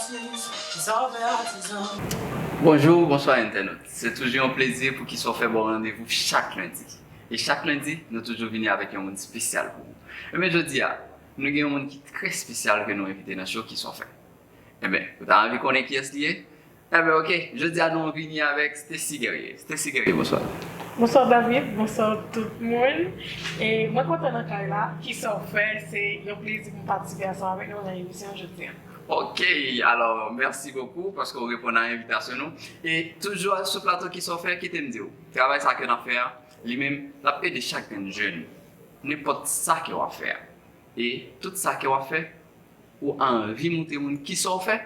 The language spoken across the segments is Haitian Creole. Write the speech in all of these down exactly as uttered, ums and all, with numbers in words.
Kisa w fè, atizan? Bonjou, bonswa entènot. Se toujou yon plezi pou Kisa w fè ba w randevou chak lendi. E chak lendi, nou toujou vini avèk yon moun espesyal pou ou. Ebyen, jodi a, nou gen yon moun ki trè espesyal ke nou envite nan show Kisa w fè. Ebyen, ou ta anvi konnen kiyès li ye? Ebyen, oke, jodi a nou vini avèk Stacy Guerrier. Stacy Guerrier, bonswa. Bonswa David, bonswa tout moun. E mwen kontan nan kay la. Kisa w fè? Se yon plezi pou m patisipe ansanm avèk nou nan emisyon jodi a. Oke, alò, mèsi bokou paske w reponn a envitasyon nou. E toujou sou plato Kisa w fè, kite m di w, travay sa ke n ap fè a, li menm, l ap ede chak grenn jèn. Nenpòt sa ke w ap fè a. E tout sa ke w ap fè, ou anvi montre moun kisa w fè,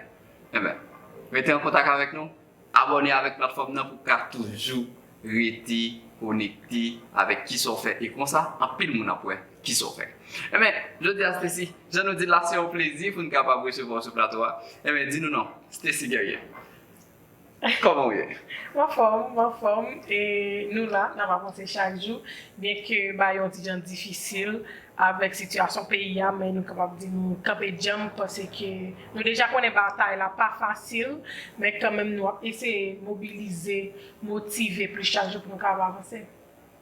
enben, rete an kontak avèk nou, abòne avèk platfòm nan pou w ka toujou rete konekte avèk kisa w fè. E konsa, anpil moun ap wè kisa w fè. Enben, jodi a, Stacy, jan nou di l la, se yon plezi pou n kapab resevwa w sou plato a. Enben, di nou non, Stacy Guerrier. Kòman w ye? M anfòm, m anfòm. E nou la, n ap avanse chak jou. Byenke bagay yo yon ti jan difisil avèk sitiyasyon peyi a, men nou kapab di nou kanpe djanm, paske nou deja konnen batay la pa fasil, men kanmenm nou ap eseye mobilize, motive plis chak jou pou nou kapab avanse.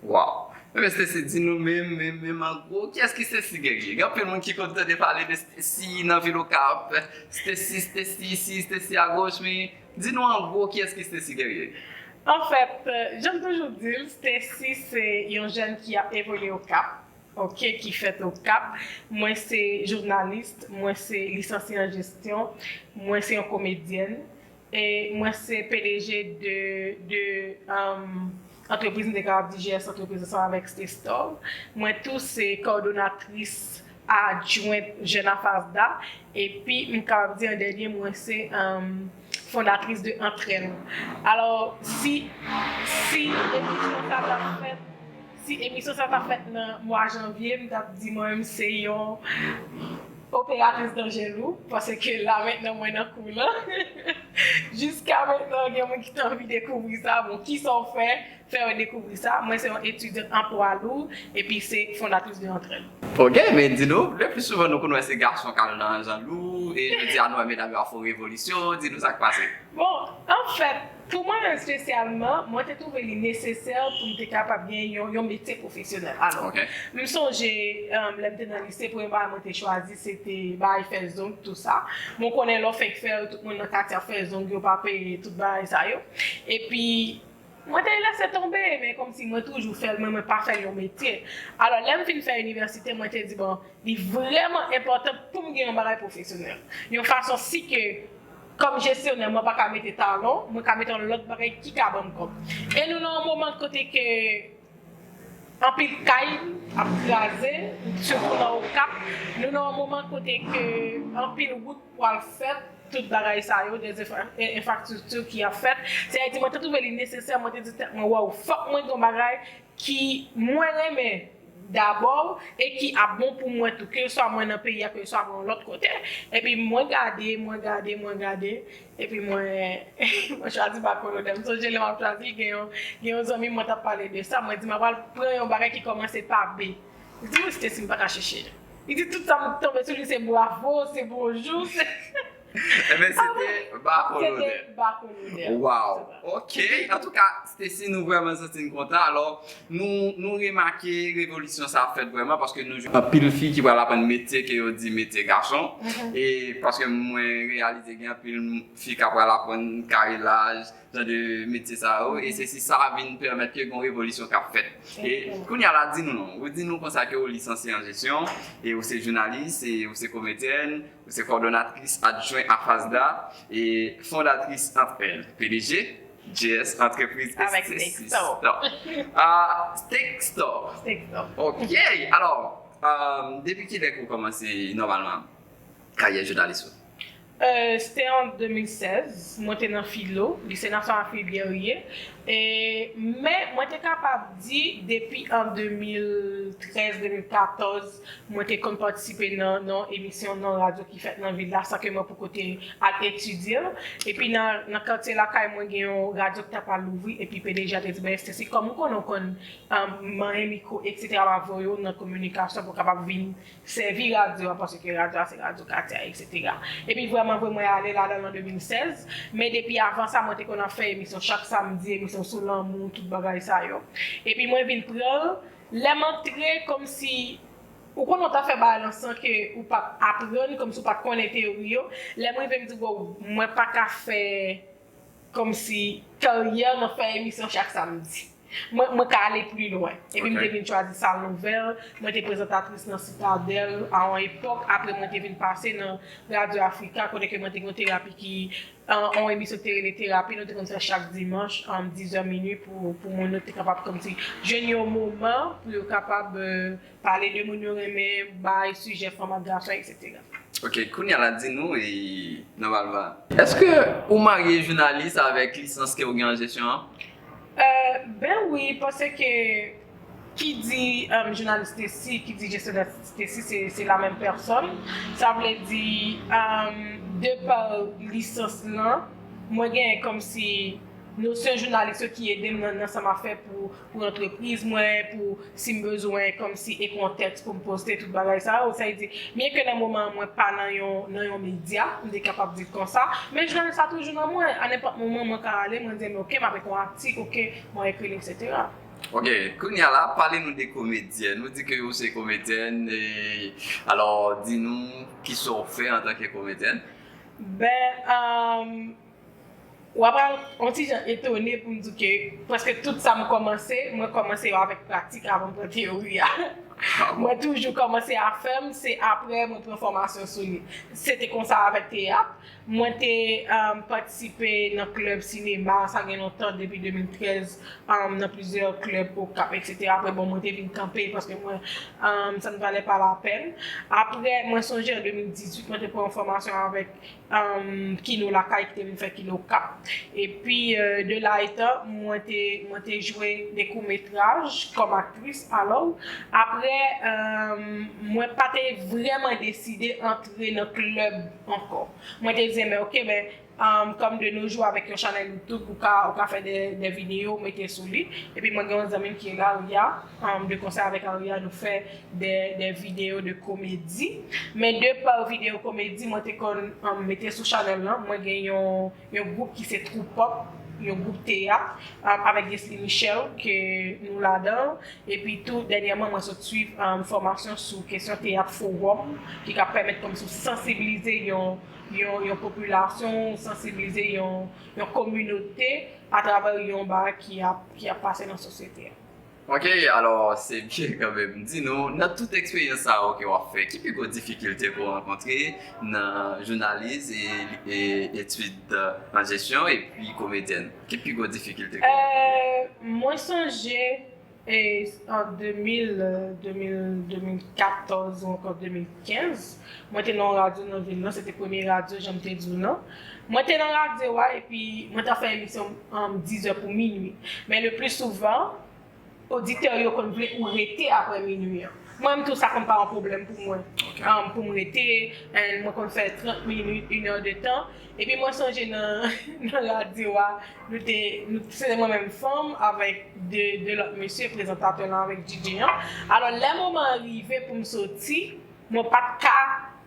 Wow! Ebyen, Stacy, di nou menm, menm, menm an gwo, kiyès ki Stacy Guerrier? Gen anpil moun ki konn tande pale de Stacy nan vil Okap. Stacy, Stacy isi, Stacy agoch, men di nou an gwo, kiyès ki Stacy Guerrier? Anfèt, jan m toujou di l, Stacy se yon jèn ki ap evolye Okap, oke, ki fèt Okap. Mwen se jounalis, mwen se lisansye an jesyon, mwen se yon komedyèn. E mwen se P D G de, de um, antrepriz, m te kapab di G S Antrepriz ansanm avèk Stestov. Mwen tou se kòdonatris adjwent Jèn a FASDA. Epi m kapab di an dènye, mwen se um, fondatris de Antrèl. Alò, si, si emisyon sa t ap fèt, si emisyon sa t ap fèt nan mwa janvye, m t ap di mwen menm se yon operatris danjelou, paske la mentnan mwen nan kou lan. Jiska mentnan, gen moun ki t anvi dekouvri sa. Bon, kisa w fè, fè yo dekouvri sa? Mwen se yon etidyant an pwa lou, epi se fondatris de Antrèl. Oke, men di nou, le pli souvan nou konn wè se gason k al nan jan lou, e jodi a nou wè medam yo ap fè yon revolisyon, di nou sa k pase. Bon, anfèt, pou mwen menm espesyalman, mwen te twouve li nesesè pou m te kapab gen yon, yon metye pwofesyonèl. Alò, m sonje, um, lè m te nan lise, premye bagay mwen te chwazi, se te bagay fè zong, tou sa. Mwen konnen lè w fenk fè l, tout moun nan katye ap fè zong yo, pa peye, tout bagay sa yo. Epi, mwen te lese tonbe, men kòmsi mwen toujou fè l, men mwen pa fè l yon metye. Alò, lè m fin fè inivèsite, mwen te di, bon, li vrèman enpòtan pou m gen yon bagay pwofesyonèl. Yon fason si ke, kòm jesyonè, mwen pa ka mete talon, mwen ka mete yon lòt bagay ki ka ban m kòb. E nou nan yon moman kote ke anpil kay ap kraze, sitou nan Okap. Nou nan yon moman kote ke anpil wout pral fèt, tout bagay sa yo, de enfra-, e, enfrastrikti ki ap fèt. Se a di, mwen te twouve li nesesè, mwen te di tèt mwen, waw, fòk mwen gen yon bagay ki mwen renmen dabò e ki ap bon pou mwen tou, keseswa mwen nan peyi a, keseswa mwen yon lòt kote. Epi mwen gade, mwen gade, mwen gade, epi mwen, mwen chwazi pa kolonèl. M sonje lè m ap chwazi, gen yon, gen yon zanmi mwen t ap pale de sa, mwen di m ap al pran yon bagay ki kòmanse pa B. Li di, "Wi, Stacy, m pa ka chèche." Li di, "Tout sa m tonbe sou li, se bravo, se bonjou, se." Ebyen, se te ba kolonèl. Se te ba kolonèl. Wow. Ok. Antouka, Stacy, nou vrèman santi n kontan. Alò, nou, nou remake revolisyon sa ap fèt vrèman, paske nou jwenn anpil fi ki pral aprann metye ke yo di metye gason. E paske mwen reyalize gen anpil fi k ap pral aprann karelaj, jan de metye sa yo, e se si sa vin pèmèt ke gen yon revolisyon k ap fèt. E kounye a la, di nou non, ou di nou konsa ke ou lisansye an jesyon, e ou se jounalis, e ou se komedyèn, ou se kòdonatris adjwen a FASDA, e fondatris Antrèl, P D G, G S Antrepriz. Avèk Steak Store. Ah, Steak Store. Steak Store. Ok, alò, euh, depi kilè ke ou kòmanse nòmalman karyè jounalis ou? Euh, se te an de mil sèz, mwen te nan filo, Lise Nasyonal Philippe Guerrier. E, men, mwen te kapab di, depi an de mil trèz, de mil katòz, mwen te konn patisipe nan, nan emisyon, nan radyo ki fèt nan vil la, san ke mwen poko te al etidye l. Epi nan, nan katye lakay mwen, gen yon radyo ki t ap al louvri, epi P D G a te di, "Ben, Stacy, kòm ou konnen, ou konn, um, manyen mikwo, etsetera, m ap voye w nan kominikasyon pou w kapab vin sèvi radyo a, paske radyo a se radyo katye a, etsetera." Epi vrèman, Mwen vre mwen ale ladan l an de mil sèz, men depi avan sa, mwen te konn ap fè emisyon chak samdi, emisyon sou lanmou, tout bagay sa yo. Epi mwen vin pran l, lè m antre, kòmsi, ou konnen w ta fè bagay lan san ke ou pa t aprann, kòmsi ou pa t konnen teyori yo. Lè m rive, m di, wow, mwen pa ka fè kòmsi karyè nan fè emisyon chak samdi. Mwen, mwen ka ale pli lwen. Epi m te vin chwazi Sal Nouvèl, mwen te prezantatris nan Sitadèl a yon epòk, apre mwen te vin pase nan Radyo Afrika, kote ke mwen te gen yon terapi ki, an, yon emisyon ki te rele Terapi, nou te konn fè chak dimanch, an, diz è minui pou, pou moun yo te kapab kòmsi jwenn yon moman pou yo kapab, euh, pale de moun yo renmen, bay sijè fanm ak gason, etsetera. Ok, kounye a la, di nou, e, nòmalman, èske ou marye jounalis avèk lisans ke ou gen an jesyon an? Euh, ben wi, paske ki di, euh, jounalis Stacy, ki di jesyonè Stacy, se, se la menm pèsòn. Sa vle di, euh, de pa lisans lan, mwen gen kòmsi nosyon jounalis yo ki ede m nan, nan sa m ap fè pou, pou antrepriz mwen, pou si m bezwen kòmsi ekri yon tèks pou m poste tout bagay sa yo. Sa vle di, byen ke nan moman an mwen pa nan yon, nan yon medya, m te kapab di l konsa, men jounalis la toujou nan mwen. A nenpòt moman mwen ka ale, mwen di, men ok, m ap ekri yon atik, ok, mwen ekri l, etsetera. Ok, kounye a la, pale nou de komedyèn. Ou di ke ou se komedyèn, e, alò, di nou kisa w fè antanke komedyèn? Ben, um, w ap pral yon ti jan etone pou m di ke prèske tout sa m kòmanse, mwen kòmanse yo avèk pratik avan m pran teyori a. Mwen toujou kòmanse a fè m, se apre mwen pran fòmasyon sou li. Se te konsa avèk teyat. Mwen te, um, patisipe nan klèb sinema, sa gen lontan, depi de mil trèz, um, nan plizyè klèb Okap, etsetera. Apre, bon, mwen te vin kanpe paske mwen, um, ça ne valait pas la peine. Apre, mwen sonje an de mil dizuit, mwen te pran yon fòmasyon avèk, um, Kino Lakay ki te vin fè Kino Kap. Epi, euh, de la etan, mwen te, mwen te jwe de kometraj kòm aktris. Alò, apre, um, mwen pa te vrèman deside antre nan klèb ankò. Mwen te di, men ok, men, um, kòm de nos jours, avèk yon chanèl YouTube, ou ka, ou ka fè de, de videyo, mete sou li. Epi mwen gen yon zanmi m ki rele Aria, um, de konsèy avèk Aria, nou fè de, de videyo de komedi. Men de pa videyo komedi, mwen te konn, um, mete sou chanèl lan, mwen gen yon, yon gwoup ki se Twou Pòp, yon gwoup teyat, um, avèk Yesly Michel, ke nou ladan. Epi tou, dènyèman, mwen sot swiv, um, fòmasyon sou kesyon teyat fowòm, ki ka pèmèt kòmsi w sansibilize yon, yon, yon popilasyon, sansibilize yon, yon kominote atravè yon bagay ki ap, ki ap pase nan sosyete a. Ok, alò, se byen kanmenm. Di nou, nan tout eksperyans sa yo ke w ap fè, ki pi gwo difikilte ke w rankontre nan jounalis e, e etid an jesyon epi komedyèn? Ki pi gwo difikilte ke w rankontre? Euh, mwen sonje, e, an de mil, euh, de mil, de mil katòz ou ankò de mil kenz, mwen te nan yon radyo nan vil lan, se te premye radyo, jan m te di w lan. Mwen te nan radyo a, epi mwen t ap fè emisyon, um, diz è pou minui. Men le pli souvan, oditè yo konn vle ou rete apre minui an. Mwen menm tou, sa konn pa yon pwoblèm pou mwen. Ok. Um, pou m rete, and mwen konn fè trant minit, inè de tan. Epi mwen sonje nan, nan radyo a, nou te, nou, se te mwen menm fanm avèk de, de lòt mesye, prezantatè lan avèk D J an. Alò, lè moman an rive pou m soti, mwen pa t ka,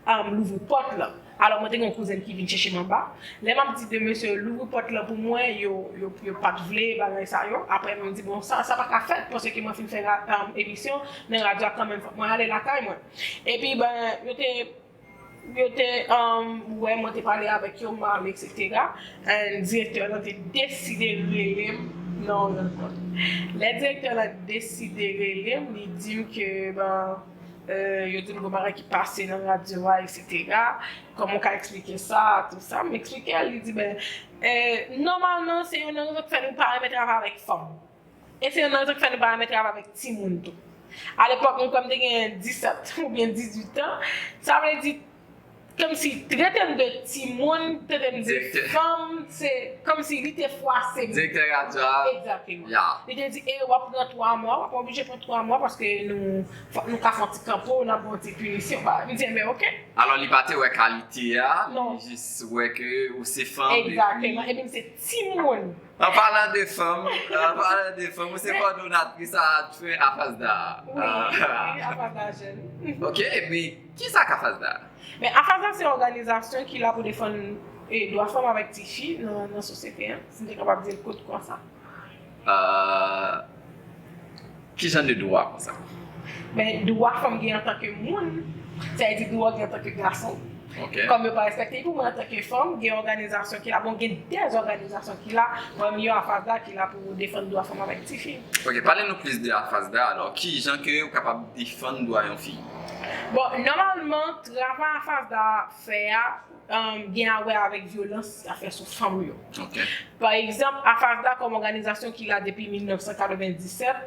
um, louvri pòt lan. Alò, mwen te gen yon kouzen ki vin chèche m anba. Lè m ap di de mesye yo louvri pòt lan pou mwen, yo, yo, yo pa t vle, bagay sa yo. Apre, mwen di, bon, sa, sa pa ka fèt, paske mwen fin fè ra-, um, emisyon nan radyo a kanmenm, fòk mwen ale lakay mwen. Epi, ben, yo te, yo te, um, wè mwen te pale avèk yo, m ale, etsetera. And direktè lan te deside rele m nan yon rankont. Lè direktè lan deside rele m, li di m ke, ben, euh, yo di m gon bagay ki pase nan radyo a, etsetera. Kòman w ka eksplike sa, tou sa? M eksplike l, li di, ben, euh, nòmalman, se youn nan rezon k fè nou pa renmen travay avèk fanm. E se youn nan rezon k fè nou pa renmen travay avèk timoun tou. Alepòk, mwen kwè m te gen disèt oubyen dizuit an. Sa vle di, kòmsi trete m de timoun, trete m de fanm, se kòmsi li te fwase m. Direktè radyo a. Egzakteman. Ya. Li te di, e, w ap pran twa mwa, w ap oblije pran twa mwa paske nou, fòk nou ka fè yon ti kanpe w, n ap ba w yon ti pinisyon. Ba, m di, enben, ok. Alò, li pa te wè kalite a, li jis wè ke ou se fanm, epi. Egzakteman. Epi m se timoun. An palan de fanm, an palan de fanm, ou se kòdonatris adjwen AFASDA a. Wi, wi, AFASDA jèn. Ok, men kisa k AFASDA a? Men AFASDA se yon òganizasyon ki la pou defann e, dwa fanm avèk tifi nan, nan sosyete an, si m te kapab di l kout konsa. Uh, ki jan de dwa konsa? Men dwa fanm gen antanke moun, sa vle di dwa gen antanke gason. Okay. Kòm yo pa respekte pou mwen antanke fanm, gen òganizasyon ki la, bon, gen dèz òganizasyon ki la, pami yo AFASDA ki la pou defann dwa fanm avèk tifi. Ok, pale nou plis de AFASDA alò. Ki jan ke ou kapab defann dwa yon fi? Bon, nòmalman, travay AFASDA fè a um, gen a wè avèk vyolans y ap fè sou fanm yo. Okay. Pa egzanp, AFASDA kòm òganizasyon ki la depi mil nèf san katrevenndisèt,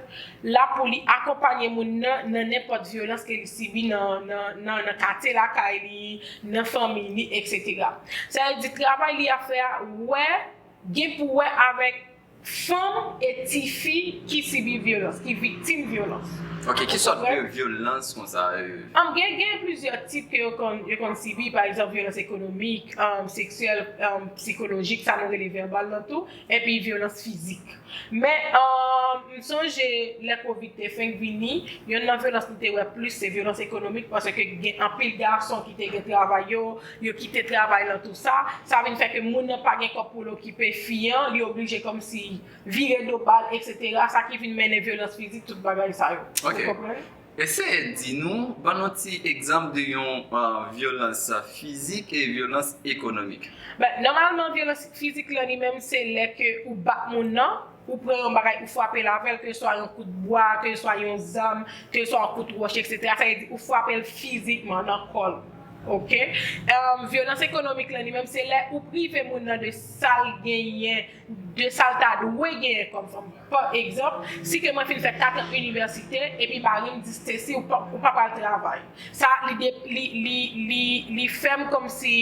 la pou li akonpanye moun nan nan nenpòt vyolans ke li sibi nan, nan, nan, nan katye lakay li, nan fanmi li, etsetera. Sa vle di travay li ap fè a wè, gen pou wè avèk fanm e tifi ki sibi vyolans, ki viktim vyolans. Ok, ki sòt de vyolans konsa? An gen gen plizyè tip ke yo konn yo konn sibi, pa egzanp vyolans ekonomik, um, seksyèl, um, sikolojik, sa nou rele vèbal nan tou, epi vyolans fizik. Men um, m sonje lè kovid te fenk vini, yonn nan vyolans nou te wè plis se vyolans ekonomik, paske gen anpil gason ki te gen travay yo, yo kite travay lan tou sa, sa vin fè ke moun nan pa gen kòb pou l okipe fi an, li oblije kòmsi vire do ba l, etsetera, sa ki vin mennen vyolans fizik, tout bagay sa yo. Ok. Eseye di nou, ban nou ti egzanp de yon uh, vyolans fizik e vyolans ekonomik. Ben, nòmalman, vyolans fizik lan li menm se lè ke ou bat moun nan, ou pran yon bagay, ou frape l avè l, ke swa yon kout bwa, ke swa yon zam, ke swa yon kout wòch, etsetera. Sa vle di ou frape l fizikman nan kò l. Ok? Um, vyolans ekonomik lan li menm se lè ou prive moun nan de sa l genyen, de sa l ta dwe genyen kòm fanm. Pa egzanp, si ke mwen fin fè kat an inivèsite epi mari m di Stacy ou pa, ou pa pral travay. Sa li, de, li, li, li, li fè m kòmsi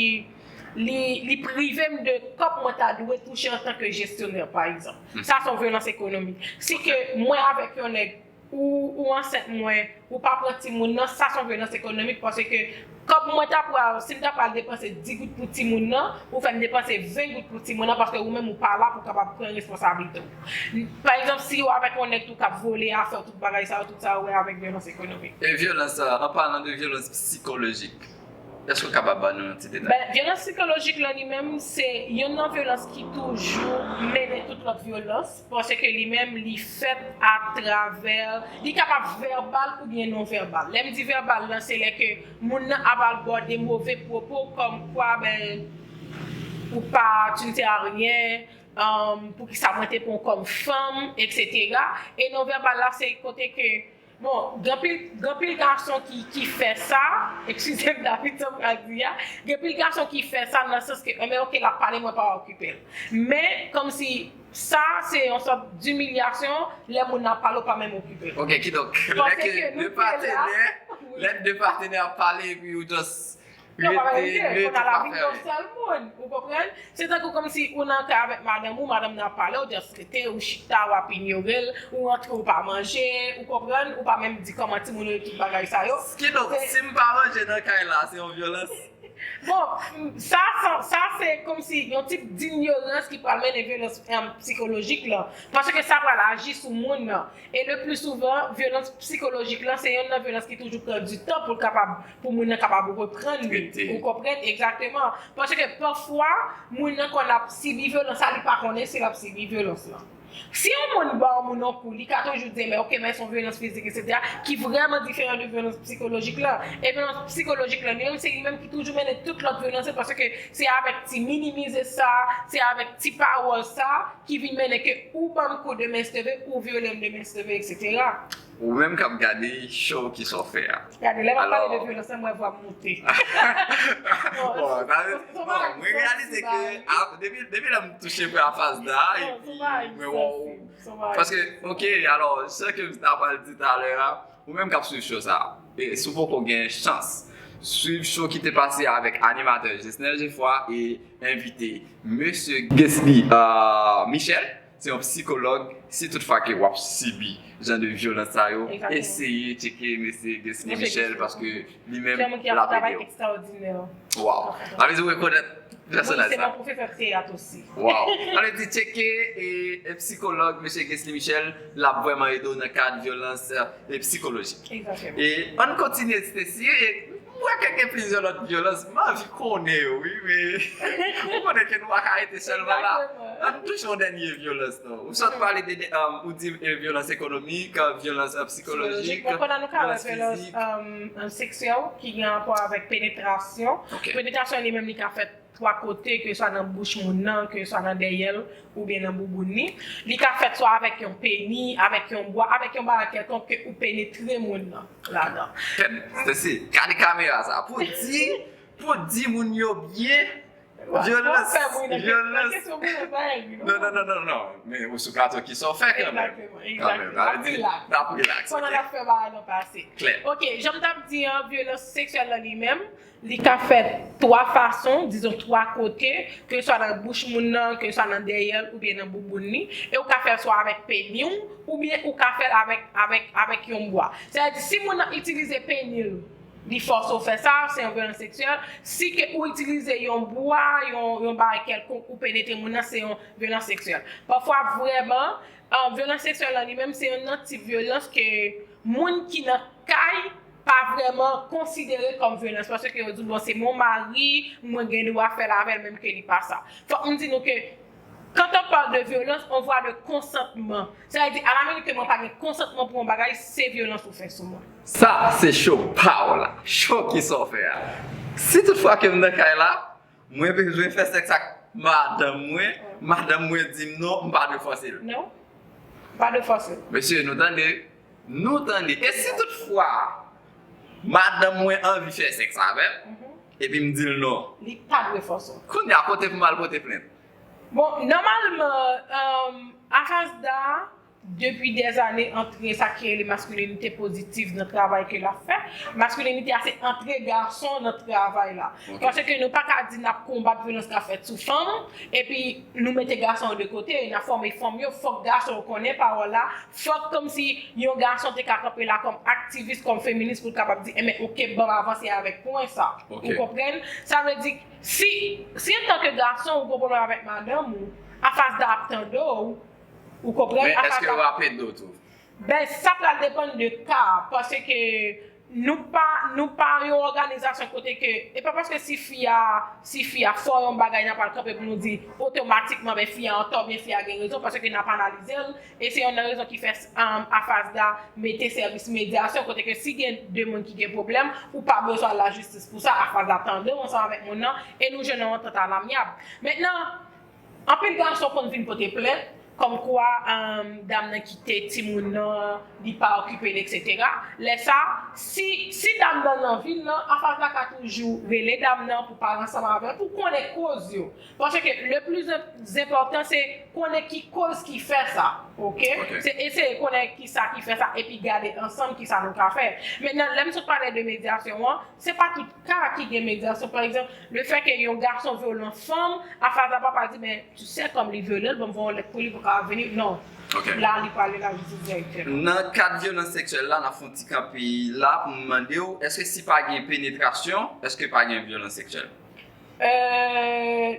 li, li prive m de kòb mwen ta dwe touche antanke jesyonè, pa egzanp. Sa se yon vyolans ekonomik. Si ke mwen avèk yon nèg ou, ou ansent mwen, ou pa pran timoun nan, sa se yon vyolans ekonomik paske kòb mwen ta pral, si m ta pral depanse dis goud pou timoun nan, ou fè m depanse ven goud pou timoun nan paske ou menm ou pa la pou kapab pran responsablite w. Pa egzanp, si ou avèk yon nèg tou k ap vole afè w, tout bagay sa yo, tout sa yo wè avèk vyolans ekonomik. E vyolans, uh, an palan de vyolans sikolojik, èske w kapab ban nou yon ti detay? Ben, vyolans sikolojik lan li menm se yonn nan vyolans ki toujou mennen tout lòt vyolans, paske li menm li fèt atravè, li kapab vèbal oubyen non vèbal. Lè m di vèbal lan, se lè ke moun nan ap al ba w de move pwopo kòm kwa, ben, ou pa, tu ne sers à rien, um, poukisa mwen te pran w kòm fanm, etsetera. E non vèbal la, se kote ke, bon, gen anpil, gen anpil gason ki, ki fè sa, eskize m David, sa m pral di a, gen anpil gason ki fè sa nan sans ke, enben, ok, l ap pale, mwen pa okipe l. Men, kòmsi, sa, se yon sòt dimilyasyon, lè moun nan ap pale, ou pa menm okipe l. Ok, kidonk, lè ke de patenè, lè de patenè ap pale epi ou just Non, pa vle, kounye a la vin yon sèl moun, ou konprann? Se tankou kòmsi ou nan kay avèk madanm ou, madanm nan ap pale, ou just rete, ou chita, w ap inyore l, ou rantre, ou pa manje, ou konprann, ou pa menm di kòman timoun yo ye, tout bagay sa yo. Kidonk, si m pa manje nan kay la, se yon vyolans? Bon, sa, sa, sa se kòmsi yon tip dinyorans ki pral mennen vyolans, em, sikolojik lan. Paske sa pral aji sou moun nan. E le pli souvan, vyolans sikolojik lan, se yonn nan vyolans ki toujou pran di tan pou l kapab, pou moun nan kapab reprann li. Ou konprann? Egzakteman. Paske pafwa, moun nan konn ap sibi vyolans sa, li pa konnen si l ap sibi vyolans lan. Si yon moun ba yon moun yon kou, li ka toujou di, men ok, men se yon vyolans fizik, etsetera, ki vrèman diferan de vyolans sikolojik lan. E vyolans sikolojik lan, li menm, se li menm ki toujou mennen tout lòt vyolans yo, paske se avèk ti minimize sa, se avèk ti pawòl sa, ki vin mennen ke ou ban m kou demen si Dye vle, ou vyole m demen si Dye vle, etsetera. Ou menm k ap gade show, kisa w fè a? Gade, lè m ap pale de vyolans lan, m wè vwa m moute. Bon, sa vle di, bon, mwen reyalize ke depi, depi lè m touche pou AFASDA epi mwen wè w. Paske, ok, alò, jan ke m ta pral di talè a, ou menm k ap swiv show sa, e si w poko gen chans swiv show ki te pase avèk animatè Jesner Geffroy e envite Mesye Guesly uh, Michel, se yon psikològ, si tout fwa ke w ap sibi jan de vyolans sa yo, eseye tcheke mesye Guesly Michel, paske li menm l ap ede w. Wow. Sa vle di w rekonèt pèsonaj sa. Wi, se yon pwofesè teyat osi. Wow. Sa vle di tcheke e, e psikològ mesye Guesly Michel, l ap vrèman ede w nan kad vyolans e psikolojik. E ann kontinye Stacy, e m wè ke gen plizyè lòt vyolans, m anvi konnen yo, wi, men ou konnen ke nou pa ka rete sèlman la. Ann touche yon dènye vyolans, non. Ou sot pale de, de, um, ou di e, vyolans ekonomik, e, vyolans e, psikolojik, vyolans fizik. Bon, pandan nou ka wè vyolans um, um, seksyèl ki gen rapò avèk penetrasyon. Penetrasyon li menm li ka fèt twa kote, ke swa nan bouch moun nan, ke swa nan dèyè l, oubyen nan bouboun li. Li ka fèt swa avèk yon peni, avèk yon bwa, avèk yon bagay kèlkonk ke ou penetre moun nan ladan. Stacy, gade kamera sa. Pou di, pou di moun yo byen, vyolans, vyolans. Non, non, non, non, non. Men ou sou plato, kisa w fè kanmenm? Kanmenm, n ap rilaks. N ap rilaks, ok. Pandan n ap fè bagay nan pase. Klè. Ok, jan m t ap di an, vyolans seksyèl la li menm, li ka fèt twa fason, dizon twa kote, ke swa nan bouch moun nan, ke swa nan dèyè l, oubyen nan bouboun li. E ou ka fè l swa avèk peni w, oubyen ou ka fè l avèk, avèk, avèk yon bwa. Sètadi, si moun nan itilize peni l, li fòse w fè sa, se yon vyolans seksyèl. Si ke ou itilize yon bwa, yon, yon bagay kèlkonk, ou penetre moun nan, se yon vyolans seksyèl. Pafwa, vrèman, e, vyolans seksyèl la li menm, se youn nan tip vyolans ke moun ki nan kay pa vrèman konsidere kòm vyolans, paske yo di, bon, se mon mari, mwen gen dwa fè l avè l, menm ke li pa sa. Fòk m di nou ke, quand on parle de violence, on voit le consentement. Sa vle di, alaminit ke mwen pa gen konsantman pou yon bagay, se vyolans ou fè sou mwen. Sa, se cho pa w la. Cho ki sa w fè a. Si tout fwa ke m nan kay la, mwen bezwen fè sèks ak madanm mwen, madanm mwen di m non, m pa dwe fòse l. Non, pa dwe fòse l. Mesye, nou tande, nou tande. E si tout fwa, madanm mwen anvi fè sèks avè m, epi m di l non? Li pa dwe fòse w. Kounye a, kote pou m al pote plent? Bon, nòmalman, um, AFASDA, depi dèzane, antre sa ki rele maskilinite pozitiv nan travay ke l ap fè. Maskilinite a se antre gason nan travay la. Paske nou pa ka di n ap konbat vyolans k ap fèt sou fanm, epi nou mete gason yo de kote, n ap fòme fanm yo, fòk gason yo konnen pawòl la, fòk kòmsi yon gason te ka kanpe la kòm aktivis, kòm feminis pou l kapab di, enben, oke, ban m avanse avèk pwen sa. Ou konprann? Sa vle di, si, si antanke gason ou gen pwoblèm avèk madanm ou, AFASDA ap tande w, ou konprann? Men èske yo ap ede w tou? Ben, sa pral depann de ka, paske nou pa, nou pa yon òganizasyon kote ke, e pa paske si fi a, si fi a fè yon bagay, n ap pral kanpe pou nou di otomatikman, ben, fi a antò, oubyen fi a gen rezon, paske n ap analize l, e se youn nan rezon ki fè, um, AFASDA mete sèvis medyasyon, kote ke si gen de moun ki gen pwoblèm, ou pa bezwen al lajistis pou sa, AFASDA tande w ansanm avèk moun nan, e nou jwenn yon antant alamyab. Mentnan, anpil gason konn vin pote plent, kòmkwa, um, dam nan kite timoun nan, li pa okipe l, etsetera. Lè sa, si, si dam nan nan vil lan, AFASDA ka toujou rele dam nan pou pale ansanm avè l, pou konnen koz yo. Paske le plus enpòtan, se konnen ki koz ki fè sa. Ok? Se eseye konnen ki sa ki fè sa, epi gade ansanm ki sa nou ka fè. Mentnan, lè m sot pale de medyasyon an, se pa tout ka ki gen medyasyon. Pa egzanp, lefètke yon gason vyole yon fanm, AFASDA pa pral di, men, tu sais, kòm li vyole l, bon, m voye yon lèt pou li pou l ka vini. Non. La, li prale lajistis dirèktèman. Nan kad vyolans seksyèl la, n ap fè yon ti kanpe la pou m mande w, èske si pa gen penetrasyon, èske pa gen vyolans seksyèl? Euh,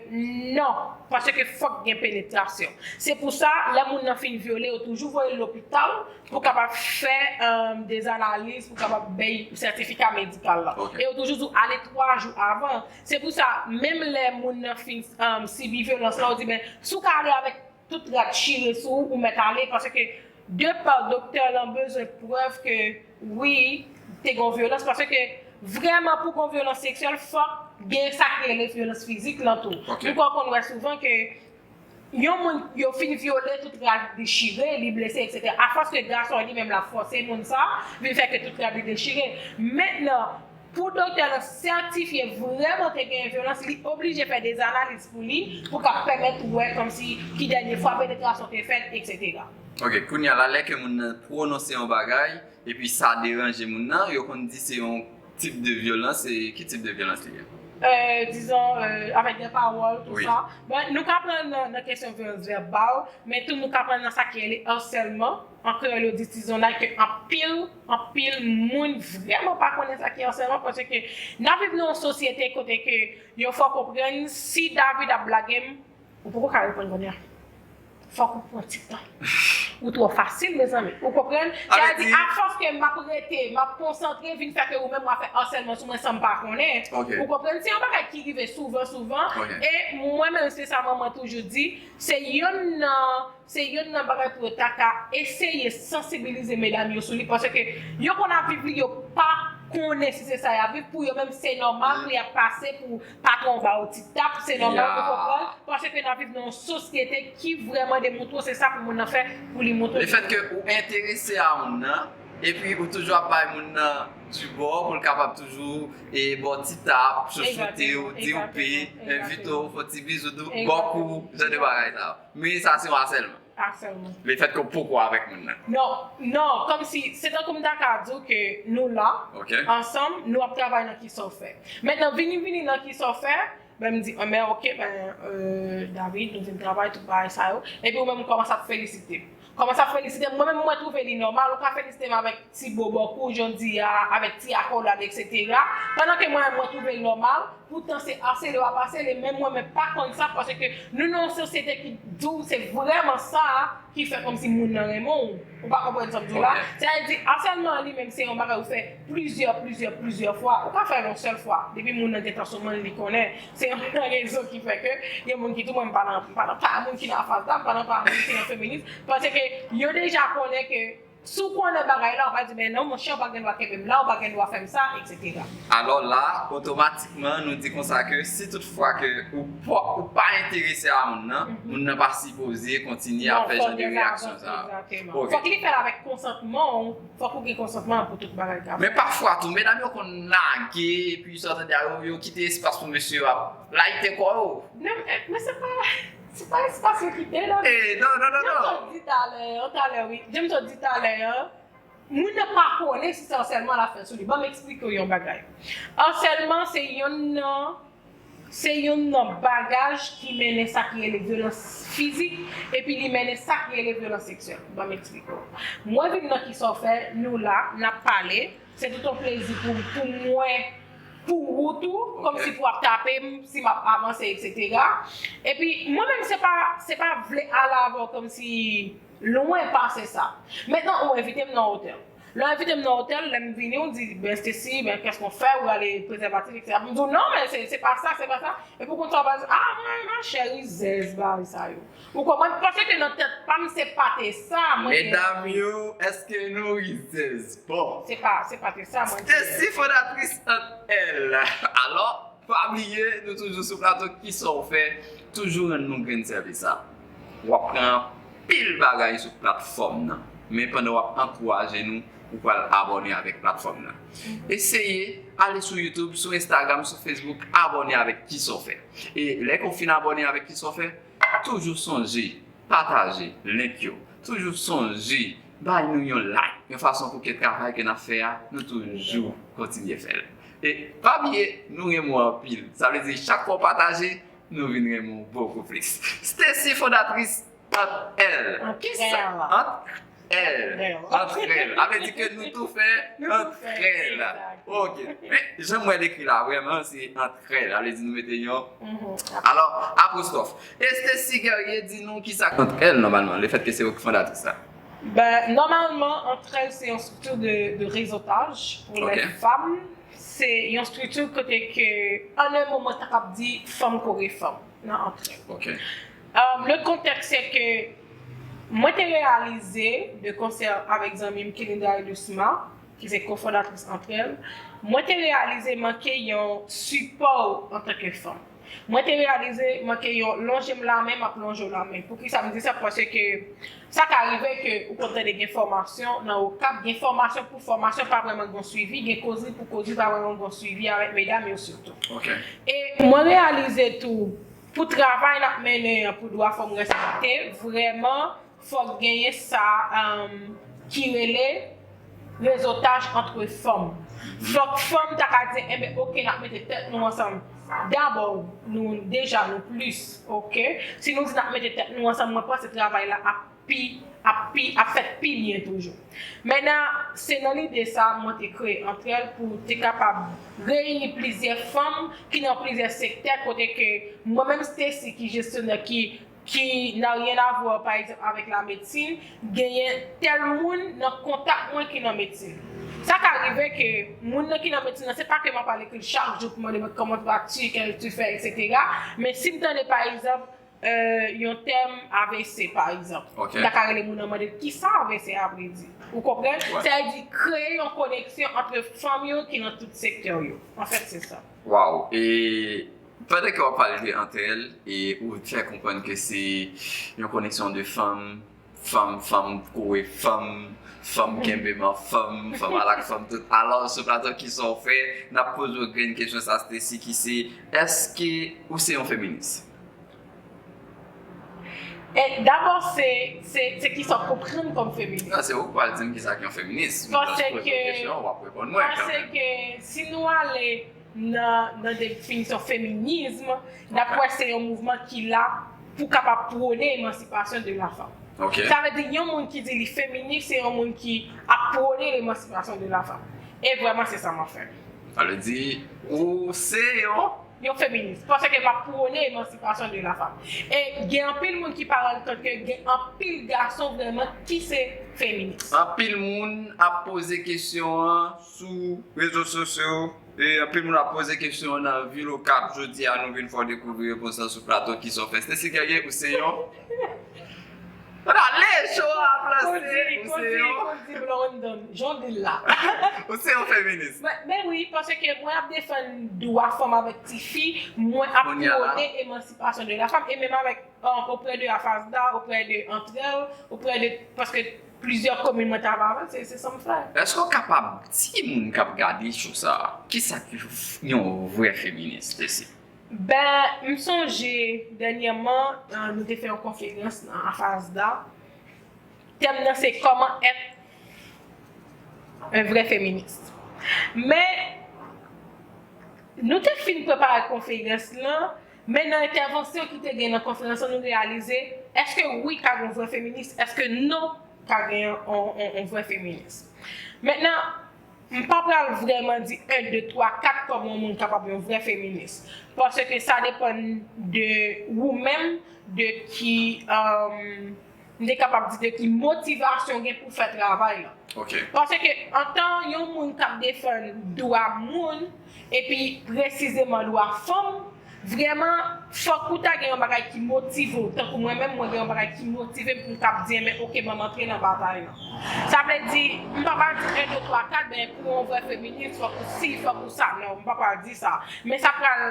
non, paske fòk gen penetrasyon. Se pou sa, lè moun nan fin vyole, yo toujou voye l lopital pou kapab fè, euh, de analiz, pou kapab bay sètifika medikal la. E yo toujou di w ale twa jou avan. Se pou sa, menm lè moun nan fin, euh, sibi vyolans la, yo di, men, si w ka ale avèk tout rad chire sou ou, ou mèt ale, paske de pa doktè lan bezwen prèv ke, wi, te gen yon vyolans, paske vrèman pou gen yon vyolans seksyèl, fòk gen sa ki rele vyolans fizik lan tou. Nou konn wè souvan ke yon moun, yo fin vyole, tout rad li chire, li blese, etsetera. Afòs ke gason an li menm l ap fòse moun sa, vin fè ke tout rad li dechire. Mentnan, pou doktè lan sètifye vrèman te gen vyolans, li oblije fè de analiz pou li, pou ka pèmèt wè kòmsi ki dènye fwa penetrasyon te fèt, etsetera. Ok, kounye a la, lè ke moun nan pwononse yon bagay, epi sa deranje moun nan, yo konn di se yon tip de vyolans, e ki tip de vyolans li ye? euh, dizon, euh, avec des paroles, tout Oui. ça. Bon, nou ka pran nan, nan kesyon vyolans vèbal, men tou nou ka pran nan sa ki rele harcèlement. An kreyòl, yo di tizonnay ke anpil, anpil moun vrèman pa konnen sa ki harcèlement, paske n ap viv nan yon sosyete kote ke yo fè w konprann si David ap blage m, ou poko ka reponn kounye a. Fòk ou pran ti tan. Ou twò fasil, mezanmi. Ou konprann? Sa vle di, afòs ke m ap rete, m ap konsantre, vin fè ke ou menm w ap fè harcèlement sou mwen san m pa konnen. Ok. Ou konprann? Se yon bagay ki rive souvan, souvan. Ok. E mwen menm, se sa manman toujou di, se yonn nan, se yonn nan bagay pou yo ta ka eseye sansibilize medam yo sou li, paske yo konn ap viv li, yo pa konnen si se sa y ap viv, pou yo menm se nòmal pou y ap pase pou patwon ba yo ti tap, se nòmal, ou Yeah. konprann, paske n ap viv nan yon sosyete ki vrèman demontre w, se sa pou moun nan fè, pou li montre Le fèt ke ou enterese a moun nan, epi ou toujou ap bay moun nan du bò pou l kapab toujou e ba w ti tap, chouchoute w, di w pe, envite w, fè ti bizou, di w ba w kou, jan de bagay sa yo. Men sa se yon harcèlement. Harcèlement. Le fèt ke w poko avèk moun nan. Non, non, kòmsi, se tankou m ta ka di w ke nou la, Ok. ansanm, nou ap travay nan kisa w fè. Mentnan, vini, vini nan kisa w fè, ben m di, ah, men ok, ben, euh, David, nou vin travay, tout bagay sa yo. Epi ou menm, ou kòmanse ap felisite m. Kòmanse ap felisite m. Mwen menm, mwen twouve li nòmal, ou ka felisite m avèk ti bo bò kou, jan w di a, avèk ti akolad, etsetera. Pandan ke mwen, mwen twouve l nòmal, poutan se asele w ap asele, men mwen, mwen pa konn sa, paske nou nan yon sosyete ki di w se vrèman sa ki fè kòmsi moun nan renmen w. Ou pa konprann sa m di w la? Ok. Sa vle di, harcèlement an li menm, se yon bagay ou fè plizyè, plizyè, plizyè fwa. Ou ka fè l yon sèl fwa. Depi moun nan gentan sou mwen, li konnen. Se yon rezon ki fè ke gen moun ki di w, mwen, m pa nan, m pa nan, pa moun ki nan afas da, m pa nan pa moun ki nan feminis. Paske yo deja konnen ke si w konnen bagay la, ou pa di, men non, monchè, ou pa gen dwa kenbe m la, ou pa gen dwa fè m sa, etsetera. Alò la, otomatikman, nou di konsa ke si tout fwa ke ou pa, ou pa enterese a moun nan, moun nan pa sipoze kontinye ap fè jan de reyaksyon sa. Egzakteman. Fòk li fè l avèk konsantman w, fòk ou gen konsantman an pou tout bagay ka fèt. Men pafwa tou, medam yo konn lage, epi sa tande a yo, yo kite espas pou mesye yo ap layite kò yo. Non, men, men se pa, se pa espas yo kite la. Eh, non, non, non, Jan m non. sot di talè, talè, wi. Jan m sot di talè, moun nan pa konnen si se harcèlement l ap fè sou li. Ban m eksplike w yon bagay. Harcèlement se yonn nan, se yonn nan bagaj ki mennen sa ki rele vyolans fizik, epi li mennen sa ki rele vyolans seksyèl. Ban m eksplike w. Mwen vin nan kisa w fè, nou la, n ap pale. Se tout yon plezi pou, pou mwen, pou ou tou, kòmsi pou ap tape m, si m ap avanse, etsetera. Epi, mwen menm, se pa, se pa vle ale avè w kòmsi lwen pase sa. Mentnan, ou envite m nan otèl. Lè w envite m nan otèl, lè m vini, ou di, ben, Stacy, ben, qu'est-ce qu'on fait? Ou rale prezèvatif, etsetera. M di w, non, men se, se pa sa, se pa sa. Epi w konn sa w pa di, ah, mwen, machè, rizèz, bagay sa yo. Ou konprann? Paske nan tèt pa m, se pa te sa, mwen te. Medam yo, èske nou rizèz? Bon. Se pa, se pa te sa, mwen te. Stacy fondatris Ant Èl. Alò, pa bliye, nou toujou sou plato, kisa w fè, toujou rann nou grenn sèvis la. W ap pran anpil bagay sou platfòm nan. Men pandan w ap ankouraje nou, ou pral abòne avèk platfòm nan. Eseye ale sou YouTube, sou Instagram, sou Facebook, abòne avèk kisa w fè. E lè ke w fin abòne avèk kisa w fè, toujou sonje pataje link yo. Toujou sonje bay nou yon like, yon fason pou ke travay ke n ap fè a, nou toujou kontinye fè l. E pa bliye, nou renmen w anpil. Sa vle di, chak fwa w pataje, nou vin renmen w bokou plis. Stacy, fondatris Ant Èl. Ant Èl. Ant Èl. Ant Èl. Sa vle di ke nou tou fè Ant Èl. Ok. Men, jan mwen l ekri la, vrèman, se Ant Èl. Sa vle di nou mete yon. Alò, apostwòf. Stacy Guerrier, di nou kisa Ant Èl nòmalman, le fèt ke se ou ki fondatris la. Ben, nòmalman, Ant Èl se yon strikti de, de rezotaj pou lè fanm. Se yon strikti kote ke, an en mo, mwen ta kab di, fanm kore fanm nan Ant Èl. Ok. Um, le contexte se ke mwen te reyalize, de konsè avèk zanmi m Kelinda Edusma, ki se kofondatris Ant Èl, mwen te reyalize manke yon sipò antanke fanm. Mwen te reyalize manke yon lonje m lamen, m ap lonje w lamen. Poukisa m di sa? Paske sa ka rive ke ou konn tande gen fòmasyon nan Okap, gen fòmasyon pou fòmasyon pa vrèman gen swivi, gen kozi pou kozi pa vrèman gen swivi avèk medam yo sitou. Ok. E mwen reyalize tou, pou travay n ap mennen an pou dwa fanm respekte, vrèman, fòk genyen sa, um, ki rele rezotaj antre fanm. Fòk fanm ta ka di, enben, ok, n ap mete tèt nou ansanm. Dabò, nou deja nou plis, oke? Si nou di n ap mete tèt nou ansanm, mwen panse travay la ap pi, ap pi, ap fèt pi byen toujou. Mentnan, se nan lide sa mwen te kreye Antrèl pou te kapab reyini plizyè fanm ki nan plizyè sektè kote ke mwen menm Stacy ki jesyonè ki ki n'a rien à voir, pa egzanp, avèk la medsin, genyen tèl moun nan kontak mwen ki nan medsin. Sa ka rive ke moun nan ki nan medsin nan, se pa ke m ap al ekri l chak jou pou mande mwen kòman vas-tu, qu'as-tu fait, et cetera. Men si m tande, pa egzanp, euh, yon tèm A V C, pa egzanp, m ta ka rele moun nan mande l kisa A V C a vle di. Ou konprann? Sa vle di kreye yon koneksyon ant fanm yo ki nan tout sektè yo. Anfèt, se sa. Waw, e pandan ke w ap pale de Antrèl, e ou fè konprann ke se yon koneksyon de fanm, fanm, fanm kore fanm, fanm kenbe men fanm, fanm al ak fanm tout. Alò, sou plato Kisa w fè, n ap poze w grenn kesyon sa, Stacy, ki se, èske ou se yon feminis? E dabò, se, se, se kisa w konprann kòm feminis. Non, se ou k pral di m kisa ki yon feminis. M jis poze w kesyon, w ap reponn mwen kanmenm. Paske si nou ale nan, nan definisyon feminism, n ap wè se yon mouvman ki la pou kapab pwone emansipasyon de la fanm. Sa vle di, yon moun ki di li feminis, se yon moun ki ap pwone emansipasyon de la fanm. E vrèman, se sa m ap fè. Sa vle di, ou se yon. Yon feminis. Paske m ap pwone emansipasyon de la fanm. E gen anpil moun ki pa rann kont ke gen anpil gason vrèman ki se feminis. Anpil moun ap poze kesyon an sou rezo sosyo. E anpil moun ap poze kesyon an nan vil Okap. Jodi a, nou vin fè w dekouvri repons lan sou plato Kisa w fè. Stacy Guerrier, ou se yon. Rale cho a ap lanse. Ou se yon. Kondi, kondi, blonde, jan w di l la. Ou se yon feminis. Men wi, paske mwen ap defann dwa fanm avèk tifi, mwen ap pwone emansipasyon de la fanm, e menm avèk, oprè de AFASDA, oprè de Antrèl, oprè de, paske plizyè komin mwen travay avèk, se, se sa m fè. Èske w kapab di moun k ap gade cho sa a, kisa ki yon vrè feminis, Stacy? Ben, m sonje dènyèman, nou te fè yon konferans nan AFASDA. Tèm nan se Comment être un vrai féministe. Men, nou te fin prepare konferans lan, men nan entèvansyon ki te gen nan konferans lan, nou reyalize, èske wi ka gen yon vrè feminis, èske non ka gen yon, yon, yon vrè feminis. Mentnan, m pa pral vrèman di en, de, twa, kat kòman yon moun kapab yon vrè feminis. Paske sa depann de ou menm, de ki, m te kapab di de ki motivasyon w gen pou w fè travay lan. Paske antan yon moun k ap defann dwa moun, epi presizeman dwa fanm, vrèman, fòk ou ta gen yon bagay ki motive w. Tankou mwen menm, mwen gen yon bagay ki motive m pou m kab di, enben, oke, ban m antre nan batay lan. Sa vle di, m pa pral di en, de, twa, kat, ben, pou w yon vrè feminis, fòk ou si, fòk ou sa. Non, m pa pral di sa. Men sa pral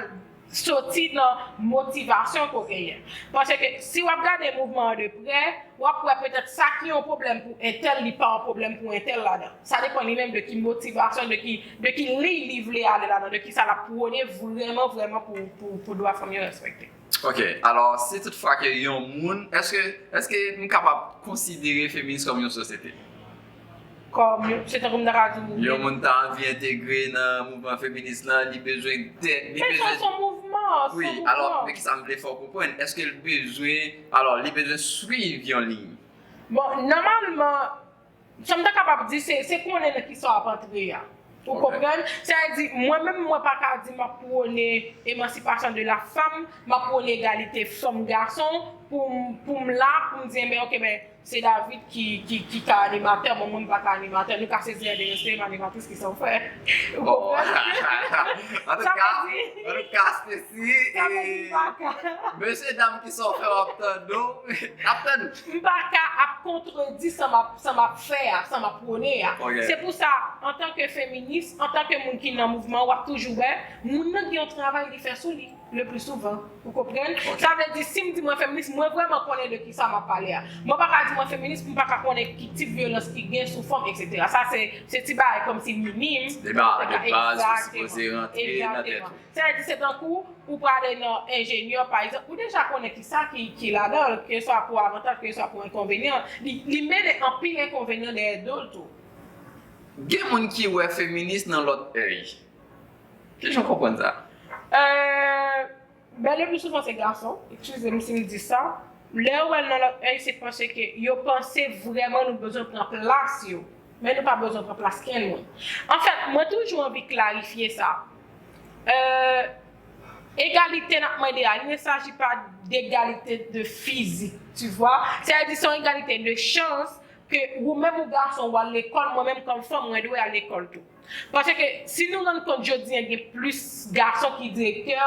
soti nan motivasyon ke w genyen. Paske si w ap gade mouvman an de prè, w ap wè petèt sa ki yon pwoblèm pou entèl, li pa yon pwoblèm pou entèl ladan. Sa depann li menm de ki motivasyon, de ki, de ki liy li vle ale ladan, de kisa l ap pwone vrèman, vrèman pou, pou, pou dwa fanm yo respekte. Ok, alò, si toutfwa ke yon moun, èske, èske m kapab konsidere feminis kòm yon sosyete? Kòm, se tankou m ta ka di w. Yon moun ta anvi entegre nan mouvman feminis lan, li bezwen de, li bezwen. Men se yon mouvman, se yon mouvman. Wi, alò, men kisa m vle fè w konprann? Èske l bezwen, alò, li bezwen swiv yon liy? Bon, nòmalman, sa m ta kapab di, se, se konnen nan kisa w ap antre a. Ou konprann? Sa vle di, mwen menm, mwen pa ka di m ap pwone emansipasyon de la fanm, m ap pwone egalite fanm gason, pou m, pou m la, pou m di, enben, oke, ben, se David ki, ki, ki ka animatè, bon, mwen m pa ka animatè, nou ka sezi an de respè, m animatris, kisa w fè? Ou konprann? Antouka, antouka, Stacy, e mesye dam, kisa w fè, w ap tann nou, n ap tann. M pa ka ap kontredi sa m ap, sa m ap fè a, sa m ap pwone a. Se pou sa, antanke feminis, antanke moun ki nan mouvman, w ap toujou wè, moun nan gen yon travay li fè sou li. Le plus souvent. Ou konprann? Sa vle di, si m di mwen feminis, mwen vrèman konnen de kisa m ap pale a. Mwen pa ka di mwen feminis pou m pa ka konnen ki tip vyolans ki gen sou fanm, etsetera. Sa se, se ti bagay kòmsi minim. Deba de baz ou sipoze rantre nan tèt ou. Sa vle di, se tankou ou prale nan enjenyè, pa egzanp, ou deja konnen kisa ki, ki ladan l, keswa pou avantaj, keswa pou enkonvenyan. Li, li mennen anpil enkonvenyan dèyè do l tou. Gen moun ki wè feminis nan lòt èy. Kijan w konprann sa? Euh, ben, le plus souvent, se gason. Eskize m si m di sa. Lè yo wè l nan lòt èy, se paske yo panse vrèman nou bezwen pran plas yo. Men nou pa bezwen pran plas kenn moun. Anfèt, mwen toujou anvi klarifye sa. Euh, egalite n ap mande a, il ne s'agit pas d'égalité de physique, tu vois. Sètadi se yon egalite de chans ke ou menm ou gason ou al lekòl, mwen menm kòm fanm, mwen dwe al lekòl tou. Paske si nou rann kont jodi a, gen plis gason ki direktè,